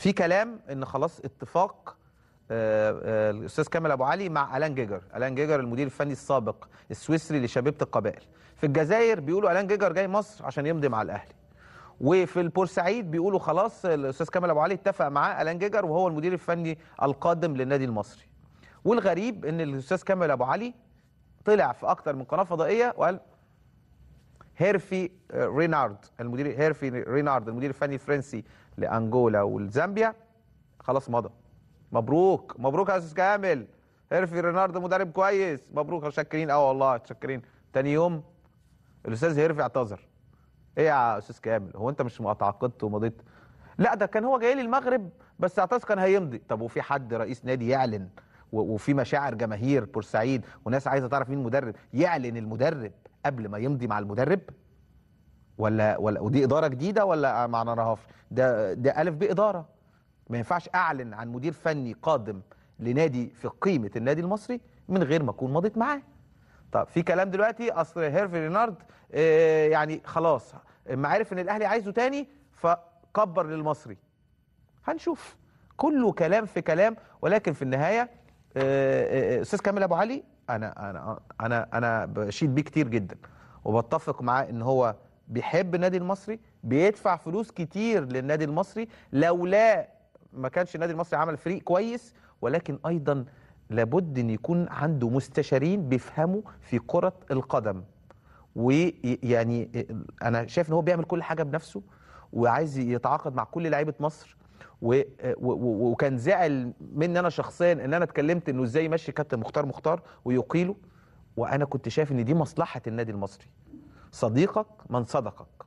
في كلام ان خلاص اتفاق الاستاذ كامل ابو علي مع الان جيجر، الان جيجر المدير الفني السابق السويسري لشبيبه القبائل. في الجزائر بيقولوا الان جيجر جاي مصر عشان يمضي مع الاهلي. وفي البورسعيد بيقولوا خلاص الاستاذ كامل ابو علي اتفق معاه الان جيجر وهو المدير الفني القادم للنادي المصري. والغريب ان الاستاذ كامل ابو علي طلع في اكتر من قناة فضائية وقال هيرفي رينارد المدير، هيرفي رينارد المدير الفني الفرنسي لانجولا والزامبيا خلاص مضى. مبروك مبروك يا استاذ كامل، هيرفي رينارد مدرب كويس، مبروك، متشكرين قوي والله متشكرين. تاني يوم الاستاذ هيرفي اعتذر. ايه يا استاذ كامل، هو انت مش تعاقدت ومضيت؟ لا ده كان هو جاي لي المغرب بس اعتذر كان هيمضي. طب وفي حد رئيس نادي يعلن وفي مشاعر جماهير بورسعيد وناس عايزه تعرف مين المدرب، يعلن المدرب قبل ما يمضي مع المدرب؟ ولا ودي ادارة جديدة ولا معنا رهاف؟ ده الف ب ادارة. ما ينفعش اعلن عن مدير فني قادم لنادي في قيمة النادي المصري من غير ما اكون مضيت معاه. طب في كلام دلوقتي اصل هيرفي رينارد يعني خلاص ما عرف ان الاهلي عايزه تاني فكبر للمصري. هنشوف، كله كلام في كلام، ولكن في النهاية استاذ كامل ابو علي انا انا انا انا بشيد بيه كتير جدا، وبتفق معاه ان هو بيحب النادي المصري، بيدفع فلوس كتير للنادي المصري، لولا ما كانش النادي المصري عمل فريق كويس. ولكن ايضا لابد ان يكون عنده مستشارين بيفهموا في كرة القدم. ويعني انا شايف ان هو بيعمل كل حاجة بنفسه وعايز يتعاقد مع كل لعيبة مصر، وكان زعل مني انا شخصيا ان انا اتكلمت انه ازاي يمشي كابتن مختار ويقيله، وانا كنت شايف ان دي مصلحة النادي المصري. صديقك من صدقك،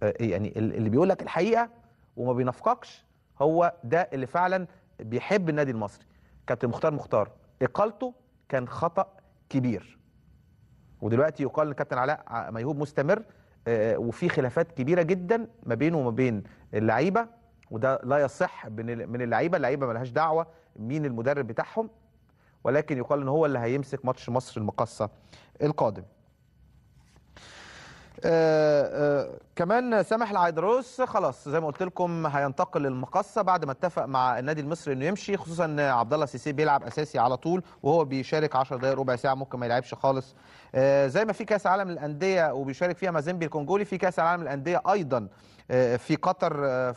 يعني اللي بيقول لك الحقيقة وما بينافقكش هو ده اللي فعلا بيحب النادي المصري. كابتن مختار اقالته كان خطأ كبير، ودلوقتي يقال ان كابتن علاء ميهوب مستمر، وفي خلافات كبيرة جدا ما بينه وما بين اللعيبة، وده لا يصح من اللعيبة، اللعيبة مالهاش دعوه مين المدرب بتاعهم، ولكن يقال ان هو اللي هيمسك ماتش مصر المقاصه القادم. كمان سامح العيدروس خلاص زي ما قلت لكم هينتقل للمقصه بعد ما اتفق مع النادي المصري انه يمشي، خصوصا عبد الله سيسي بيلعب اساسي على طول وهو بيشارك 10 دقائق ربع ساعة، ممكن ما يلعبش خالص. زي ما في كاس عالم للاندية وبيشارك فيها مازيمبي الكونغولي، في كاس العالم للاندية ايضا في قطر.